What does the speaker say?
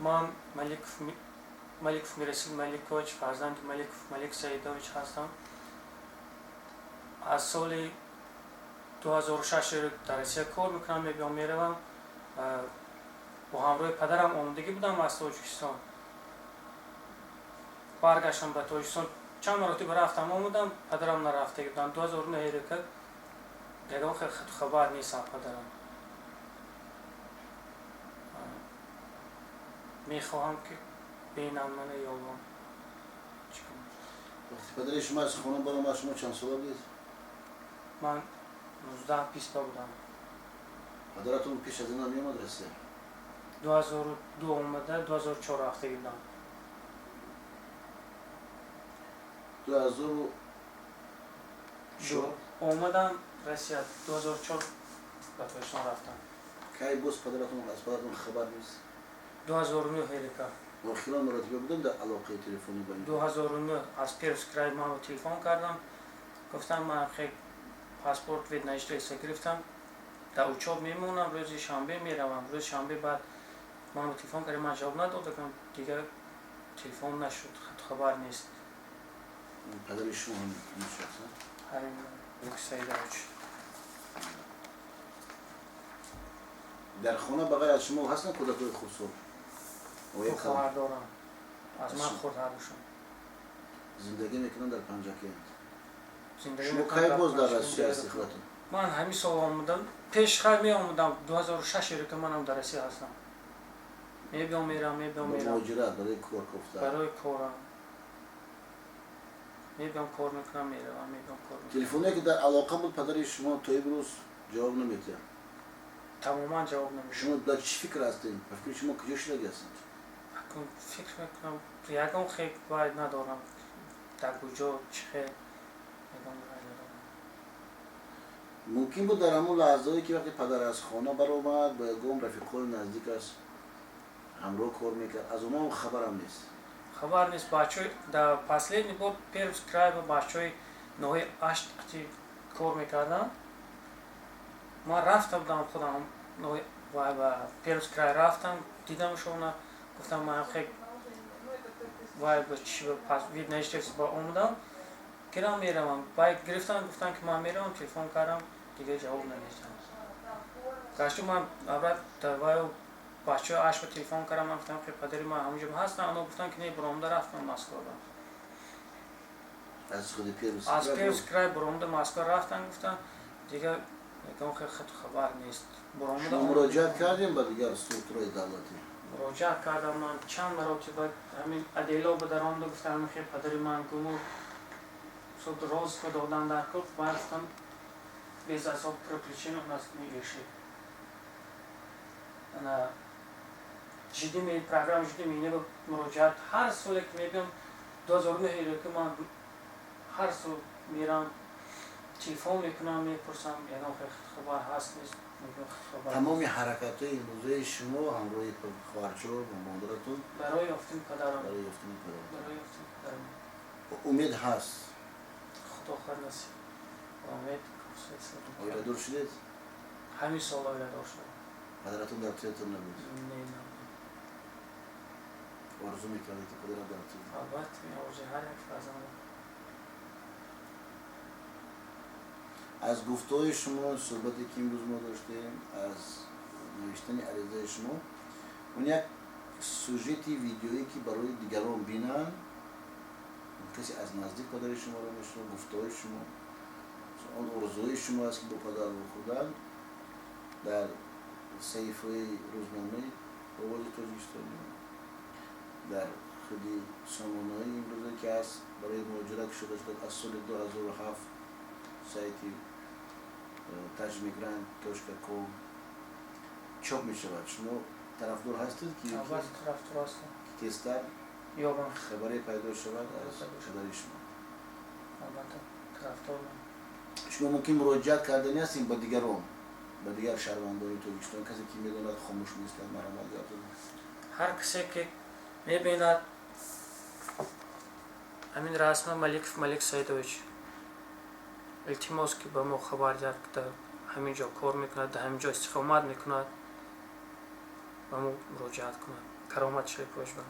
Ман Маликов Мирасил Маликович, фарзанди Маликов Малик Саидович ҳастам. Аз соли 2006 дар Россия кор мекунам, мебиём, меравам. Бо ҳамроҳи падарам омодагӣ будам аз Тоҷикистон. Баргаштам ба Тоҷикистон, чанд маротиба рафтам, омадам, падарам нарафтагӣ будам. 2009 река ягон хел хату хабар нест аз падарам. Мехоҳам, ки бинам мана, ёбам. Чӣ кунам? Вақти падари шумо аз хона баромад, шумо чанд сола будед? Ман 19-20 будам. Падаратон пеш аз ин меомад Россия? 2002 омада, 2004 рафтагӣ будам. 2004 омадам Россия, 2004 ба Тоҷикистон рафтам. Кай боз падаратон, аз падаратон хабар нест? 2009 эрика. Охирон маротиба будам дар алоқаи телефонӣ ба ин? 2009 аз Пермский край маро телефон кардам, гуфтам, ман хел паспорт, вид на жительство гирифтам, дар учёб мемонам, рӯзи шанбе меравам. Рӯзи шанбе баъд маро телефон кардем, ман ҷавоб надодам, дигар телефон нашуд, хату хабар нест. Падари шумо ҳам ин шахс? Ҳамин Малик Саидович. Дар хона ба ғайр аз шумо ҳастанд кӯдакои хурдсол? Ду хоҳар дорам, аз ман хурдтарашон. Зиндагӣ мекунанд дар Панҷакент? Зиндагӣ Шумо мекунам кай дар боз дар Панҷакент. Россия ҳастед худатон? Ман ҳамин сол омадам, пеш хай меомадам, 2006 ки манам дар Россия ҳастам. Мебиём, мерам, мебиём, Ба мерам. муҳоҷират барои кор кофта? Барои корам. Мебиём, кор мекунам, меравам, мебиём, кор мекунам. Телефоне ки дар алоқа буд падари шумо, то имрӯз ҷавоб намедиҳад? Тамоман ҷавоб намедиҳам. Шумо дар чӣ фикр ҳастед? Ба фикри шумо, куҷо шудагӣ ҳастанд? Акун фикр мекунам, ягон хел вай надорам, дар куҷо, чӣ хел, ягон вай надорам. Мумкин буд, дар ҳамон лаҳзаое ки вақте падар аз хона баромад, бо ягон рафиқои наздикаш ҳамроҳ кор мекард, аз онҳо ҳам хабарам нест? Хабар нест. Бачаҳои дар последний бор Пермский край ба бачаҳои ноҳияи Ашт кор мекарданд. Ман рафта будам худам вай ба Пермский край рафтам, дидамшона, гуфтам, ман хел вай ба чи ба вид на жительство омадам, гирам, меравам. Бай гирифтан, гуфтам, ки ман меравам, телефон кардам, дигар ҷавоб намедиҳам. Гашту ман обратно вай бачаҳои Ашт ба телефон кардам, ман гуфтам, ки падари ман ҳамонҷо ҳастанд, оно гуфтанд, ки не, баромада рафтам Москва. Аз худи Пермский Аз край? Пермский край баромада Москва рафтан, гуфтанд, дигар ягон хел хату хабар нест. Баромада Шумо муроҷиат кардем ба дигар структураи давлатӣ? Муроҷиат кардам ман чанд маротиба, ҳамин отдело ба даромада гуфтам, ҳамин хел падари ман гуму суд розыск додан дар кор, баъд гуфтам, без особой причины у нас не ищет. Ана жди ме программа, жди меня ба муроҷиат ҳар соле ки мебиём, 2009 ки ман ҳар сол мерам, телефон мекунам, мепурсам, ягон хел хабар ҳаст, нест, мегӯям, хабар. Тамоми ҳаракатҳои имрӯзаи шумо ҳамроҳи хоҳарчо ва модаратон барои ёфтани падарам. Барои ёфтани падар. Барои ёфтани падарам. Умед ҳаст? Худо хоҳад, насиб, умед. Оиладор шудед? Ҳамин сол оиладор шудам. Падаратон дар театр набуд? Не, набуд. Орзу мекардед, ки падарат дар театр? Албатта, ин орзуи ҳар як фарзанд. Аз гуфтаҳои шумо, суҳбате ки имрӯз мо доштем, аз навиштани аризаи шумо, он як сюжети видеоӣ, ки барои дигарон бинанд, касе аз наздик падари шуморо мешунавад, гуфтаҳои шумо, он орзуҳои шумо аст, ки бо падар вохӯрдан, дар саҳифаи рӯзномаи Овози Тоҷикистон, дар худи сомонаҳои имрӯза, ки ҳаст, барои муҳоҷират кушода шуда аз соли 2007, сайти tajmigrant.com чоп мешавад. Шумо тарафдор ҳастед, ки Албатта, тарафдор ҳастам. тезтар ёбам, хабаре пайдо шавад аз падари шумо? Албатта, тарафдорам. Шумо мумкин муроҷиат кардани ҳастем ба дигарон, ба дигар шаҳрвандони Тоҷикистон, касе ки медонад, хомӯш нестад, марҳамат гардонад. Ҳар касе ки мебинад ҳамин расма, Маликов Малик Саидович, илтимос, ки ба мо хабар диҳад, ки дар ҳамин ҷо кор мекунад, дар ҳамин ҷо истиқомат мекунад, ба мо муроҷиат кунад. Каромат Шарипович ба.